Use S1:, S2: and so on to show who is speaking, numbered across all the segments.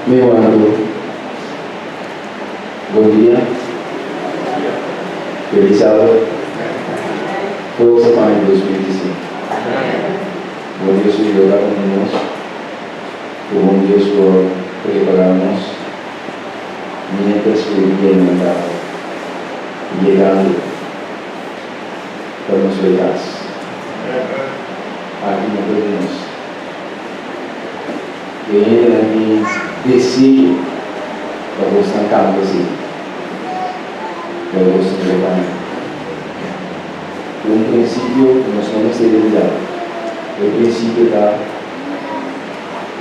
S1: Mi wando, bon dia, felis sábado, forsa pa aña 2025. Bon Dios su yuda ku nos, ku bon Dios por prepará nos miéntras ku e dianan ta yegando pa nos bai kas. Aki no por di nos. E hendenan tin deseo pa bosnan kambia si, pero bos no lo kambia. Un prinsipio ku nos no mester olbidá, e prinsipio ta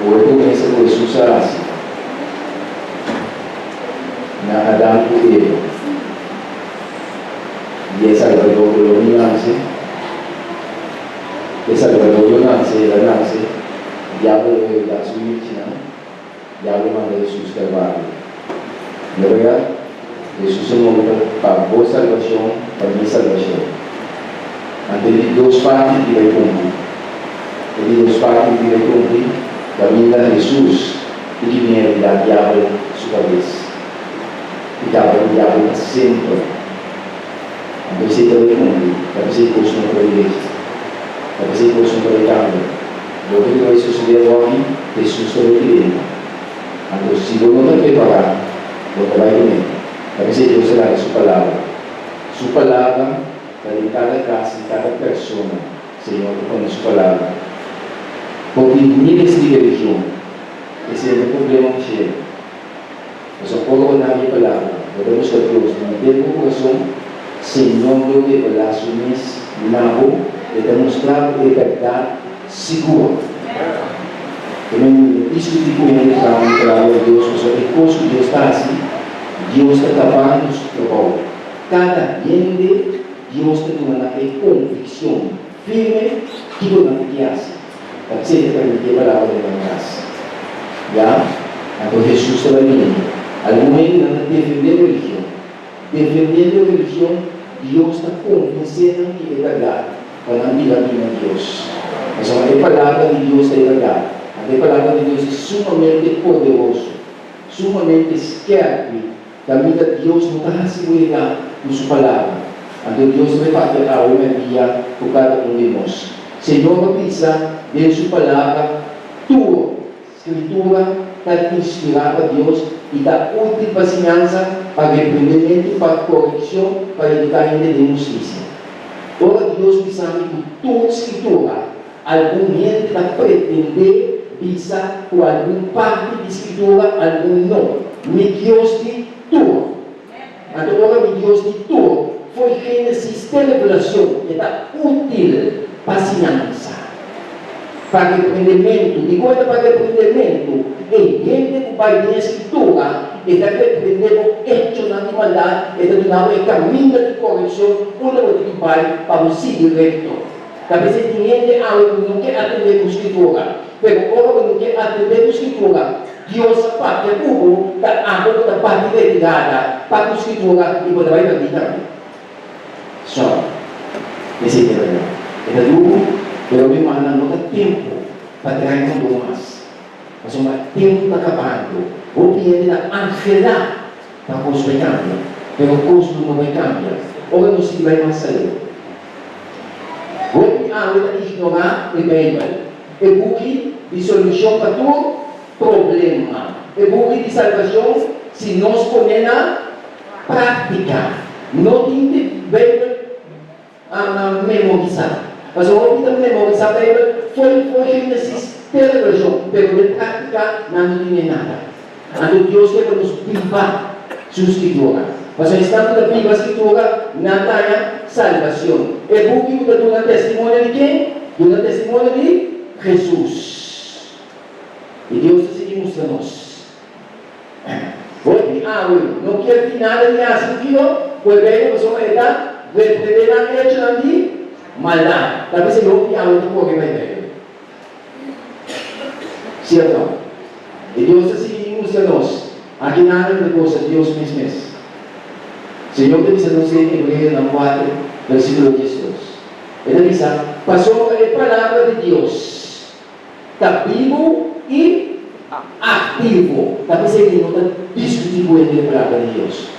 S1: ku e promesa ku Hesus a hasi na Adan ku Eva di e Salbador ku lo bin nase, E Salbador lo nase, el a nase, diablo lo heredá su yuchinan, diablo manda Hesus Kalvario. No berdad? Hesus a muri pa pa bo salbashon, pa mi salbashon. Anto e di dos parti di bai kumpli. E di dos parti di bai kumpli kaminda Hesus i ki bin heredá diabel su kabes i kaba ku diabel pa semper. Anto esei ta bai kumpli, ta p'esei kos no ta bai drecha, ta p'esei kos no ta bai kambia. Loke ku ta bai sosodé awoki, Hesus ta bai pidenta. Anto si bo no ta prepará, bo ta bai kuné. Ta p'esei Dios a laga Su Palabra. Su Palabra ta den kada kas di kada persona. Señor ta pone Su Palabra. Por tin miles di religion, esei no ta problema ku shelu. Pasobra ora bo na mi palabra, bo ta buska Dios di henter bo kurason, Señor lo revelá Su mes na bo, E ta mustra bo e bèrdat sigur. E men no diskutí ku hende tokante e palabra di Dios, pasobra e kos ku Dios ta hasi, Dios ta kabando su trabou. Kada hende Dios ta duna nan e konvikshon firme kiko nan tin ki hasi. Ta p'esei ta permití e palabra den nan kas. Ya, anto Hesus ta bai bini. Algun hendenan ta defendé religion. Defendiendo religion, Dios ta konvensé nan di e bèrdat pa nan bira bini na Dios. Pasobra e palabra di Dios ta e bèrdat. Anto e palabra di Dios ta sumamente poderoso, sumamente skèrpi. Kaminda Dios no ta hasi wega ku su palabra, anto Dios ta bai papia awe mèrdia ku kada un di nos. Señor a bisa den su palabra, Tur Skritura ta inspirá pa Dios i ta útil pa siñansa, pa reprendementu, pa korekshon, pa eduká hende den hustisia. Ora Dios bisa mi ku tur Skritura, algun hende ta pretendé bisa ku algun parti di Skritura, algun no. Mi Dios di tur. Anto ora mi Dios di tur fo'i Génesis te Revelacion e ta útil pa siñansa, pa reprendementu. Dikon e ta pa reprendementu? E hende ku bai den e Skritura e ta reprendé bo echonan di maldat, e ta duna bo e kaminda di korekshon unda bo tin ki bai pa bo sigui rekto. Ta p'esei tin hende awe ku no ke atendé ku Skritura. Pero ora bo no ke atendé ku Skritura, Dios a papia ku bo, ta abo ku ta bati retirada pa ku Skritura i bo ta bai pèrdí tambe. Sòri. Esei ta e bèrdat. E ta duru, pero mi rumannan, no ta tempu pa traha kondon mas. Pasobra tempu ta kabando. Hopi hende ta anhelá pa kos bai kambia, pero kos lo no bai kambia ora nos sigui bai mas aleu. Hopi awe ta ignorá e Beibel, e buki di solushon pa tur problema, e buki di salbashon si nos pon'é na práktika. No tin di Beibel memorisá. Pasobra hopi ta memorisá Beibel fo'i fo'i Génesis te Revelashon, pero den práktika nan no tine nada. Anto Dios ke pa nos biba Su Skritura. Pasobra esnan ku ta biba Skritura, nan ta haña salbacion. E buki ku ta duna testimonio di ken? Duna testimonio di Hesus. I Dios ta sigui mustra nos. Hopi awe no kier tin nada di hasi ku kiko? Ku e Beibel, pasobra e ta reprendé nan echonan di maldat. Ta p'esei hopi awe ta kore pa e Beibel. Sierto? I Dios ta sigui mustra nos aki nan ta gosa Dios mes mes. Señor ta bisa nos den Hebreonan kuater, versikulo 12. E ta bisa, Pasobra e palabra di Dios ta bibu i. Aktivo. Ta p'esei mi no ta diskutí ku hende e Palabra di Dios.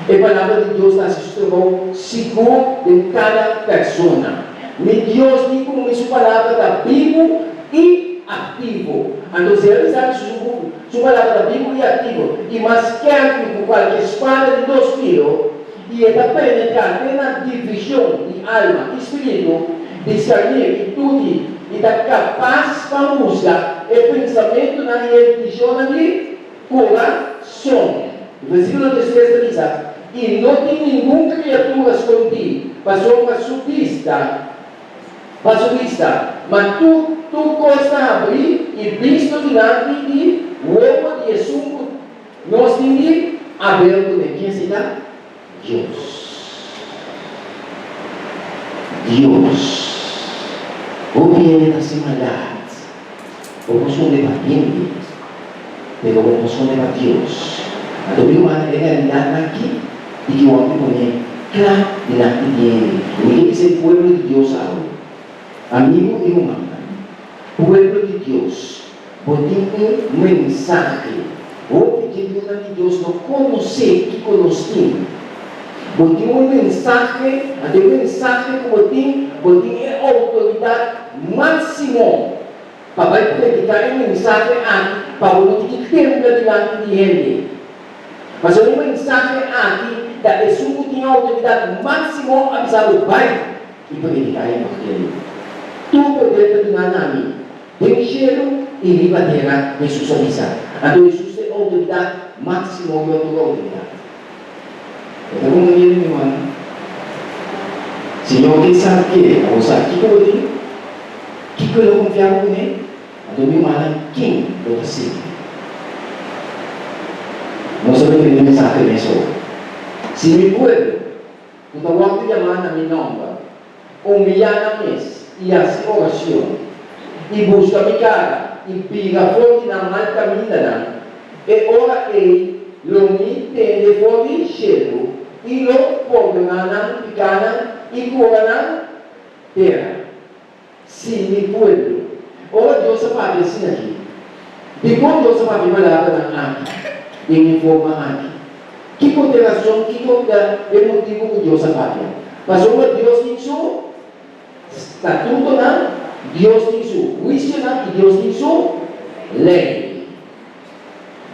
S1: E Palabra di Dios ta hasi su trabou sigur den kada persona. Mi Dios ni komo mi su Palabra ta bibu i aktivo. Anto si el a bisa mi su su Palabra ta bibu i aktivo i mas skèrpi ku kualke spada di dos filo, i e ta penetrá te na divishon di alma i spiritu, disarnir i tuti, i ta kapas pa husga e pensamentunan i e intishonnan di kurason. Versíkulo 13 ta bisa, I no tin ningun kriatura skondí pasobra su bista, pa su bista, ma tur tur kos ta habrí i bisto dilanti di wowo di esun ku Nos tin di haber ku den ken si ta? Dios. Dios. Hopi hende ta hasi maldat. Bo por skonde pa hende, pero bo no por skonde pa Dios. Anto mi rumannan, e realidatnan aki di ki wòrdu pone kla dilanti di hende. I mi ke bisa e pueblo di Dios awe, amigu i rumannan, pueblo di Dios, Bo tin un mensahe. Hopi dje yunan di Dios no konosé kiko nos tin. Bo tin un mensahe, anto e mensahe ku bo tin, bo tin e outoridat máksimo pa bai prediká e mensahe aki pa bo no tin ki tembla dilanti di hende. Pasobra e mensahe aki ta esun ku tin e outoridat máksimo a bisa bo bai i prediká e evangelio. Tur poder ta duná na mi. Den shelu i riba tera, Hesus a bisa. Anto Hesus ta e outoridat máksimo riba tur outoridat. E ta konvenir mi rumannan? Señor ke sa ke abo sa kiko bo tin, kiko el a konfia bo kuné, anto mi rumannan ken bo ta sirbi? Nos a bini den mensahe mesora. Si mi pueblo, ku ta wòrdu yamá na mi nòmber, Humiyá nan mes i hasi orashon, i buska mi kara, i bira for di nan mal kamindanan, e ora ei lo mi tende for di shelu i lo pordoná nan pikánan i kura nan tera. Sí, mi pueblo. Ora Dios a papia asina aki, dikon Dios a papia e palabranan aki den e forma aki? Kiko ta e rason, kiko ta e motibu ku Dios a papia? Pasobra Dios tin su statutonan, Dios tin su huisionan i Dios tin su lei.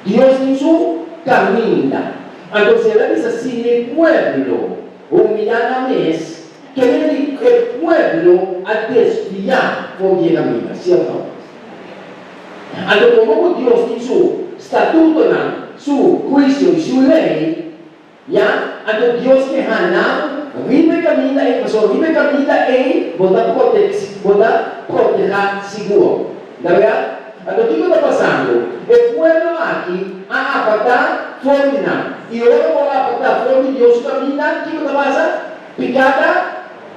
S1: Dios tin su kaminda. Anto si el a bisa, Si mi pueblo humiyá nan mes, Kende di e pueblo a desviá for di e kaminda, sí òf nò? Anto komo ku Dios tin su statutonan, su huisio i su lei, ya, anto Dios ke hana bo riba e kaminda ei, pasobra riba e kaminda ei bo ta prote bo ta protehá sigur. Ta bèrdat? Anto kiko ta pasando? E pueblo aki a apartá for di nan. I ora bo a apartá for di Dios su kaminda, kiko ta pasa? Piká ta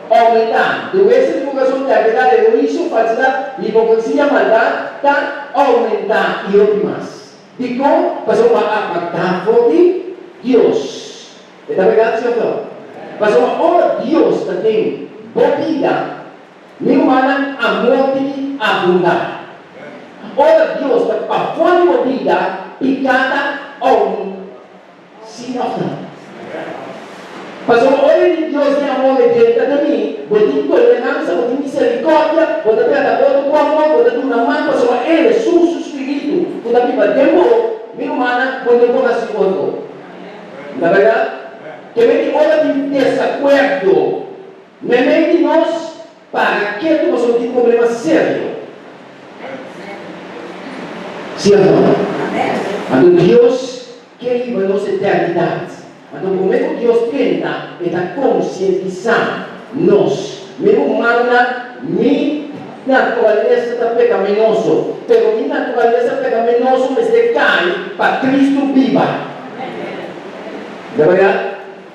S1: oumentá. Duresa di kurason, terkedat, egoismo, falsedat, hipokresia, maldat ta oumentá i hopi mas. Dikon? Pasobra bo a apartá for di Dios. E ta bèrdat, sí òf nò? Pasobra ora Dios ta den bo bida, mi rumannan, amor tin ki abundá. Ora Dios ta pafó di bo bida, piká ta oumentá. Sí òf no? Pasobra ora di Dios den amor e drenta den mi, bo tin toleransa, bo tin miserikòrdia, bo ta trata otro ku amor, bo ta duna man, pasobra E, Hesus, su spiritu ku ta biba den bo, mi rumannan, bo no por hasi otro. No ta bèrdat? Ke menti ora tin desakuerdo meimei di nos, para ketu pasobra tin problema serio. Sí òf no? Anto Dios Ke hiba nos eternidat. Anto promé ku Dios drenta, E ta konsientisá nos. Mi rumannan, mi naturalesa ta pekaminoso, pero mi naturalesa pekaminoso mester kai pa Kristu biba. Ta bèrdat?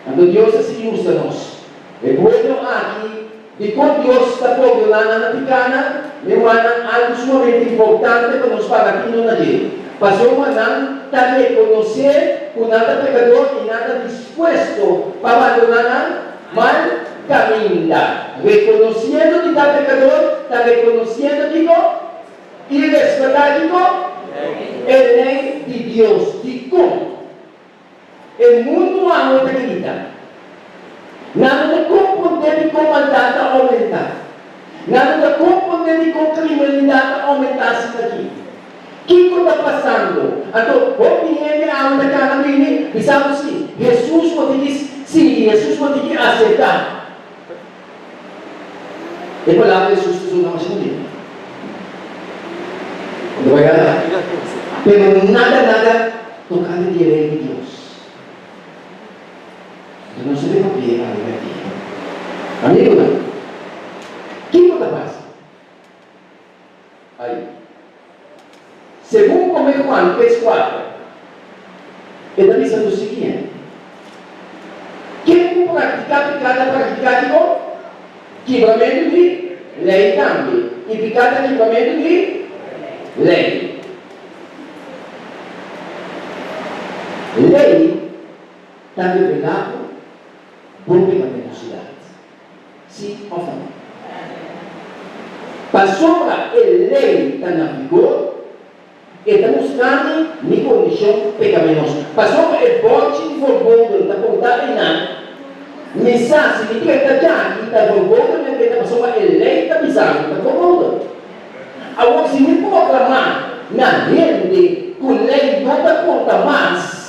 S1: Anto Dios a sigui mustra nos. E pueblo aki, dikon Dios ta pordoná nan na pikánan? Mi rumannan, algu sumamente importante pa nos paga tino na dje. Pasobra nan ta rekonosé ku nan ta pekador i nan ta dispuesto pa bandoná nan mal kaminda. Rekonosiendo di ta pekador ta rekonosiendo kiko? I respetá kiko? E lei di Dios. Dikon? E mundu awe ta grita. Nan no ta komprondé dikon maldat ta oumentá. Nan no ta komprondé dikon kriminalidat ta oumentá asina aki. Kiko ta pasando? Anto, hopi hende awe ta kana bini bisa bo si Hesus bo tin ki sigui, Hesus bo tin ki aseptá. E palabra di Hesus ta zona masha bunita. Bo ta bai gana? Pero nada nada tokante di e lei di Dios. Anto nos ta bin papia awe aki. Amigonan, kiko ta pasa? Ai. Segun Promé Juan tres kuater, e ta bisa lo siguiente, Ken ku praktiká piká ta praktiká kiko? Kibramentu di lei tambe. I piká ta kibramentu di lei. Lei ta revelá ku bo pekaminosidad. Sí òf nò? Pasobra e lei ta na vigor, e ta mustra mi mi kondishon pekaminoso. Pasobra e bòrchi di verboden ta kontá einan, mi sa si mi drenta djaki ta verboden mi a drenta pasobra e lei ta bisa mi ta verboden. Awor si mi proklamá na hende ku lei no ta konta mas,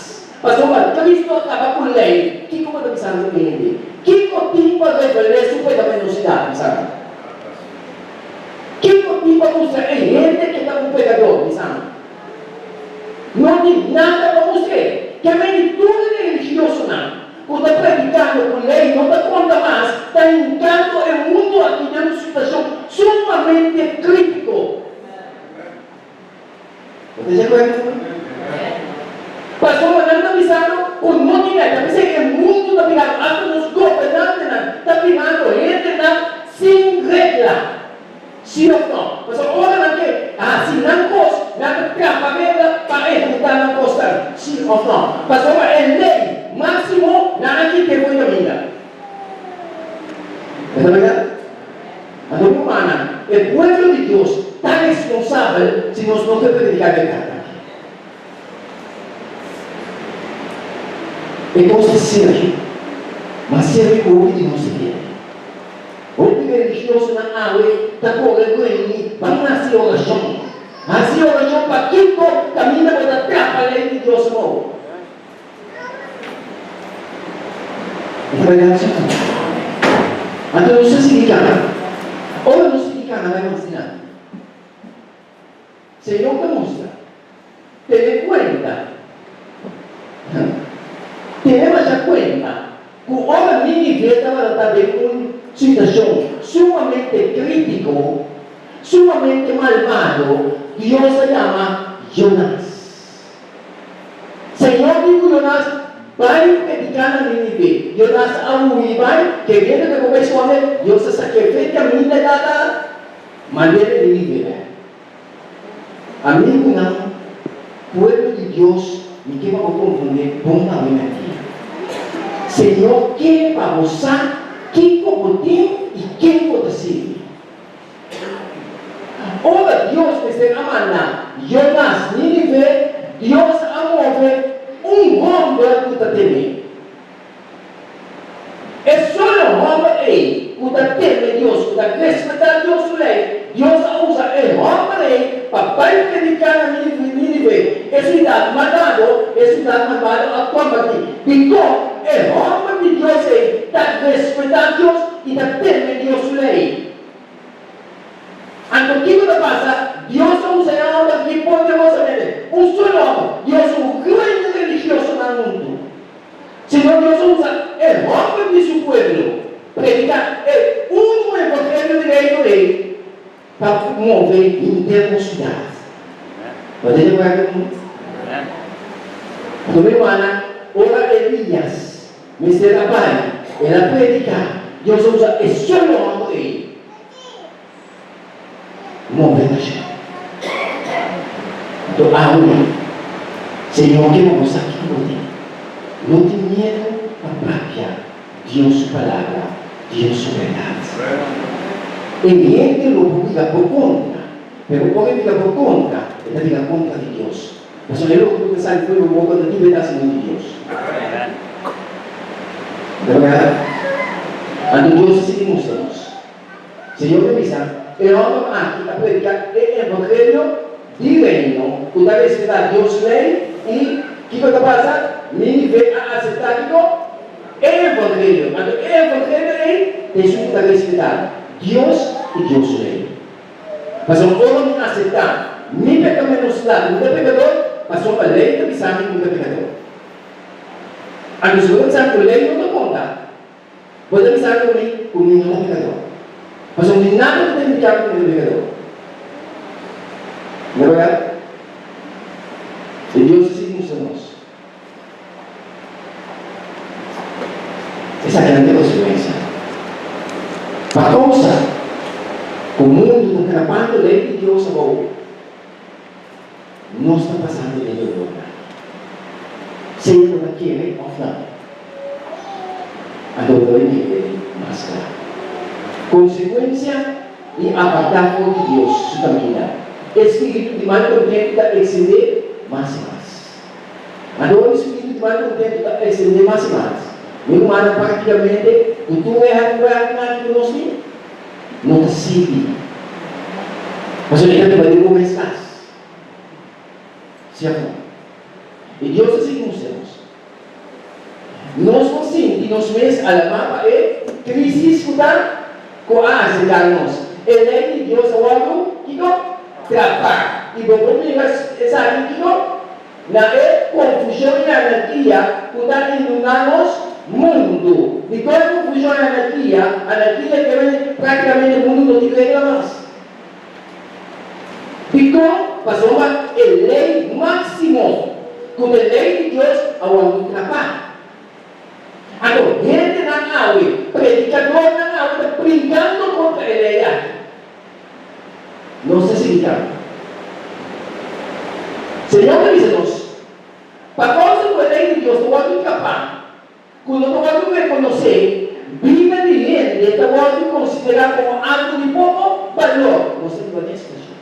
S1: Pasobra Cristo a caba cu ley, kico bo ta bisando e hende? Kico tin pa revel'é su pecaminosidad? Bisami. Kico tin pa mustra e hende ke ta un pecador? Bisami. No tin nada pa mustr'é. Ke mende tur e religiosonan cu ta predicando cu ley no ta conta mas, ta hincando e mundo aki den un situacion sumamente critico. Bo ta di akuerdo ku mi? Pasobra nan ta bisando ku no tin lei. Ta p'esei e mundu ta birando, asta nos gobernantenan ta birando hendenan sin regla. Sí òf nò? Pasobra ora nan ke hasi nan kos, nan ta trapa regla pa ehekutá nan kosnan. Sí òf nò? Pasobra e lei máksimo nan a kit'é for di kaminda. E ta bèrdat? Anto rumannan, e pueblo di Dios ta responsabel si nos no ke prediká bèrdat aki. E kos ta serio, mas serio ku hopi di nos ta kere. Hopi religiosonan awe ta kore reuní ban hasi orashon. Hasi orashon pakiko kaminda bo ta trapa lei di Dios abou? E ta bai haci cu. Anto nos ta sigui cana. Ora nos sigui cana bai mas dilanti, Señor ta mustra, Tene cuenta, tene masha cuenta cu ora Nínive tabata ta den un situacion sumamente critico, sumamente malbado, Dios a yama Jonas. Señor di ku Jonas, Bai prediká na Nínive. Jonas a hui bai, keriendo ke bo bai skonde, Dios a sak'é fe kaminda tata mand'é na Nínive bèk. Amigunan, pueblo di Dios, mi ke pa bo komprondé bon awe mèrdia. Señor ke pa bo sa kiko bo tin i ken bo ta sirbi. Ora Dios mester a manda Jonas Nínive, Dios a move un hòmber ku ta tem'é. E solo hòmber ei ku ta teme Dios, ku ta respetá Dios su lei, Dios a usa e hòmber ei pa bai prediká na Nínive, e siudat malbado, e siudat malbado a kombertí. Dikon e hòmber di Dios ei ta respetá Dios i ta teme Dios su lei? Anto kiko ta pasa? Dios a usa e hòmber aki poderosamente. Un solo hòmber. Dios un gran religiosonan huntu. Sino Dios a usa e hòmber di su pueblo prediká e úniko evangelio di Reino ei pa move henter un siudat. Bo ta di akuerdo ku mi? Anto mi rumannan, ora Elias Mester a bai, el a prediká, Dios a usa e solo hòmber ei move nashon. Anto awe, Señor ke pa bo sa kiko bo tin. No tin miedu pa papia Dios su palabra, Dios su bèrdat. E hende lo por bira bo kontra. Pero ora e bira bo kontra, e ta bira kontra di Dios. Pasobra e loke ku ta sali for di bo boka no tin berdad sino di Dios. Ta berdad? Anto Dios a sigui mustra nos. Señor ta bisa, E hòmber aki a prediká e evangelio di Reino ku ta respetá Dios lei i kiko ta pasa? Nínive a aseptá kiko? E evangelio. Anto e evangelio ei ta esun ku ta respetá Dios i Dios su lei. Pasobra ora mi aseptá mi pekamenosdat ku mi ta pekador, pasobra lei ta bisa mi ku mi ta pekador. Anto si bo ta bisa ku lei no ta konta, Bo ta bisa ku mi ku mi no ta pekador, pasobra mi nada ku ta indiká ku mi ta pekador. No bèrdat? I Dios a sigui mustra nos esakinan ta e konsekuensia. Pa kousa ku mundu ta trapando lei di Dios abou, nos ta pasando den dolornan, sea bo ta kere òf nò. Anto bo ta bai mira e mas kla. Konsekuensia di apartá for di Dios su kaminda, e spiritu di malkontentu ta eksendé mas i mas. Anto ora e spiritu di malkontentu ta eksendé mas i mas, mi rumannan praktikamente ku tur e hardwerknan aki ku nos tin, no ta sirbi. Pasobra e ta biba den bo mes kas. Sierto? I Dios a sigui mustra nos. Nos por sinti nos mes alarmá pa e krísis ku ta ku a aserká nos. E lei di Dios a wòrdu, kiko? Trapá. I bo por mira esaki, kiko? Na e konfushon i anarkia ku ta inundá nos mundu. Dikon e konfushon i anarkia? Anarkia ke men praktikamente mundu no tin regla mas. Dikon? Pasobra e lei máksimo, ku ta e lei di Dios, a wòrdu trapá. Anto hendenan awe, predikadornan awe ta brinkando kontra e lei aki. Nos ta sigui kaba. Señor ta bisa nos, Pa kousa ku e lei di Dios ta wòrdu trapá, ku no ta wòrdu rekonosé, bida di hende ta wòrdu konsiderá komo algu di poko balor. Nos ta biba den e situashon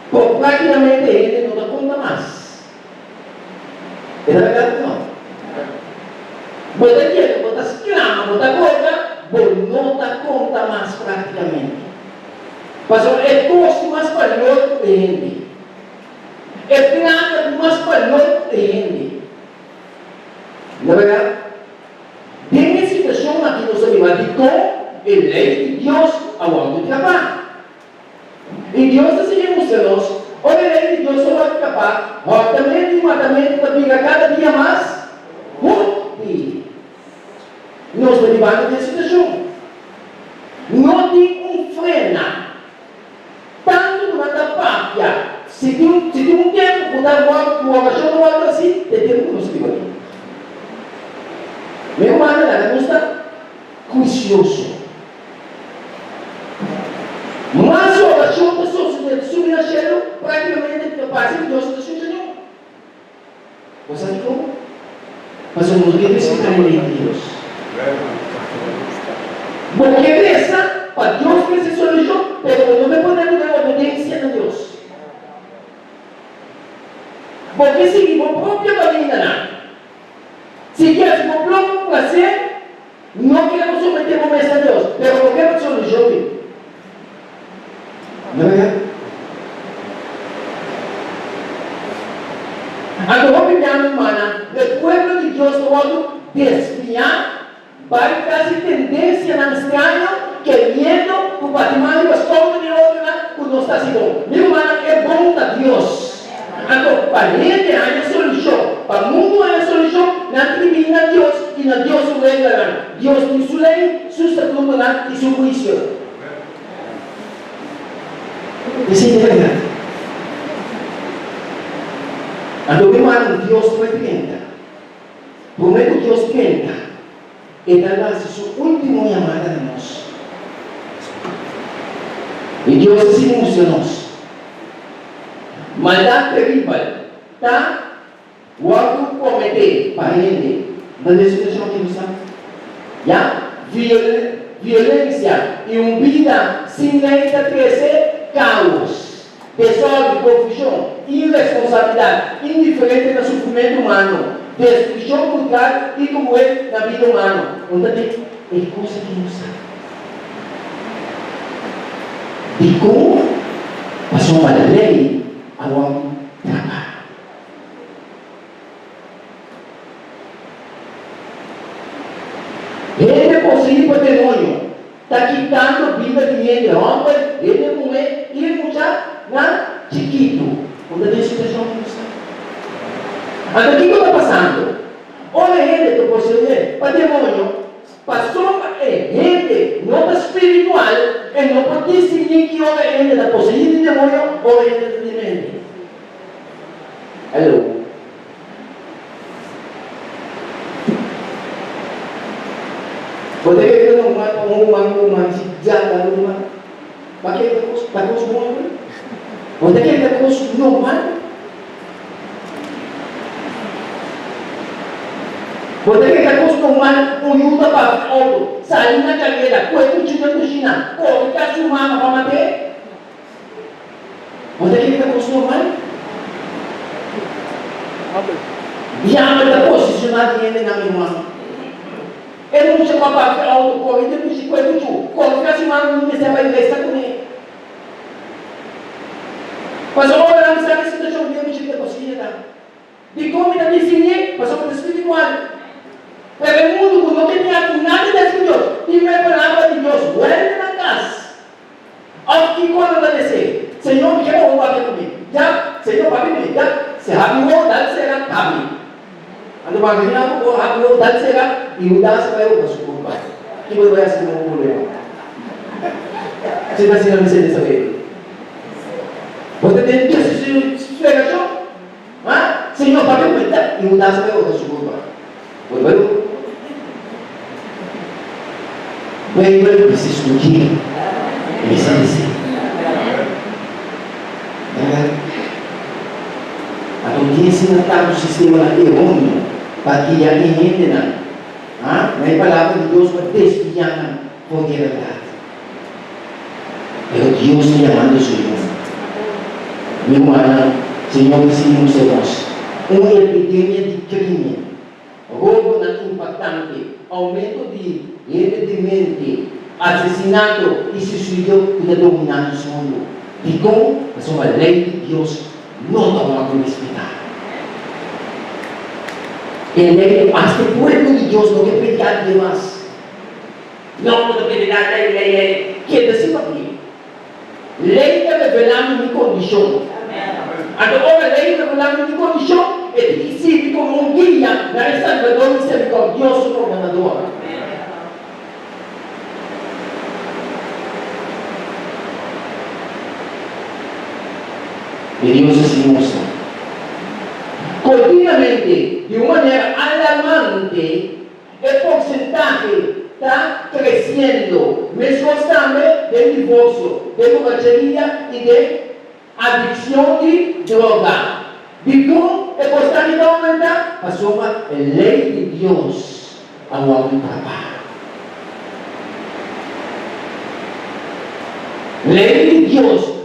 S1: ku práktikamente hende no ta konta mas. E ta bèrdat òf nò? Bo ta yega, bo ta sklama, bo ta gorda, bo no ta konta mas práktikamente. Pasobra e kos tin mas balor ku e hende. E plaka tin mas balor ku e hende. Na bèrdat, den e situashon aki nos ta biba dikon e lei di Dios a wòrdu trapá. I Dios ta sigui mustra nos, ora e lei di Dios ta wòrdu trapá, hòrtamentu i matamentu ta bira kada dia mas hopi. Nos ta bibando den e situashon. No tin un frena. Tantu ku nan ta papia, si tin si tin un tempu ku ta wòrdu ku orashon ta wòrdu hasi, ta e tempu ku nos biba aki. Mi rumannan, laga nos ta huisioso. Mas orashon ta sosodé subi na shelu, práktikamente ta parse ku Dios no ta skucha niun. Bo sa dikon? Pasobra nos ke respetá e lei di Dios. Bo ke resa pa Dios trese solushon, pero bo no ke pone bo den obedensia na Dios. Bo ke sigui bo propio kamindanan. Si ke hasi bo propio plaser, no kere bo someté bo mes na Dios, pero bo ke pa solushon bin. No berdad? Anto hopi bia mi rumannan, e pueblo di Dios ta wòrdu desviá bai tras di tendensianan straño, keriendo ku patimá riba skouder di otronan ku nos ta hasi bon. Mi rumannan, e bon ta Dios. Anto pa hende haña solushon, pa mundu haña solushon, nan tin di bini na Dios i na Dios su reglanan. Dios tin su lei, su statutonan i su huisionan. Esei ta bèrdat. Anto mi rumannan, Dios ta bai drenta. Promé ku Dios drenta, E ta hasi su último yamada na nos. I Dios a sigui mustra nos maldat teribel ta wòrdu kometé pa hende. Na den situashon aki nos ta ya. violensia i un bida sin lei ta trese kaos, desòrdu, konfushon, iresponsabilidat, indiferente na sufrimentu humano, destrukshon brutal i kruel na bida humano. Un ta den e kos aki nos sa. Dikon? Pasobra lei a wòrdu trapá. Hende poseí pa demoño ta kitando bida di hende hòmber, hende muhé i e muchanan chikitu. Bo ta den situashon ku nos ta? Anto kiko ta pasando? Ora hende ta poseé pa demoño, pasobra e hende no ta spiritual, e no por distinguí ki ora e hende ta poseí di demoño ora e hende ta demente. Hello. Bo ta kere ta normal pa un ruman ku ruman si djata lo ruman? Ba kere ta kos ta kos bon awe? Bo ta kere ta kos normal? Bo ta kere ta kos normal un yu ta papia auto, sali na karera, kue kuchi na kushina, kore kas su mama pa mat'é? Bo ta kere ta kos normal? Diabel ta posishoná di hendenan mi ruman. E mucha ku a papia outo kore den kushi kue kuchu kore kasi man mi mester bai resa kuné. Pasobra ora nan bisa mi situashon di e mucha mi ta konsiguié ta. Dikon mi ta disiñ'é? Pasobra ta spiritual. Pero e mundu ku no ke tin aki nada di hasi ku Dios, tin e palabra di Dios wèlta nan kas. Òf kiko nan ta des'é? Señor, mi ke pa bo papia ku mi. Ya, Señor, papia ku mi. Ya, se habri wowo, dal sera, habri. Anto papia di nan ku bo habri wowo, dal sera, i Hudas a bai opa su kurpa. Kiko ta bai hasi ku bo problema? Si ta asina mi sende saber. Bo ta den desesperashon. Ha? Señor, papia ku mi ta. I Hudas a bai otra su kurpa. Bo ta bai otra. Beibel bisa studia i bisa lesa. Bèrdat? Anto tin asina tantu sistemanan eróneo pa guia e hendenan, ha, na e Palabra di Dios pa desviá nan for di e bèrdat. Pero Dios ta yamando su Yu. Mi rumannan, Señor ta sigui mustra nos un epidemia di krimen, robonan impactante, aumento di hende demente, asesinato i suicidio ku ta dominá nos mundu. Dikon? Pasobra lei di Dios no ta wòrdu respetá. E lei ku asta e pueblo di Dios no ke prediká di demas. No bo ta prediká lei, lei, lei. Keda sin papia. Lei ta revelá mi mi kondishon. Anto ora lei revelá mi mi kondishon, e tin ki sirbi komo un guia na e Salbador miserikòrdioso Pordonador. I Dios a sigui mustra kontinuamente di un manera alarmante. E porsentahe ta kresiendo, meskos tambe den divorsio, den borracheria i den adikshon di droga. Dikon e kosnan ta oumentá? Pasobra e lei di Dios a wòrdu trapá. Lei di Dios.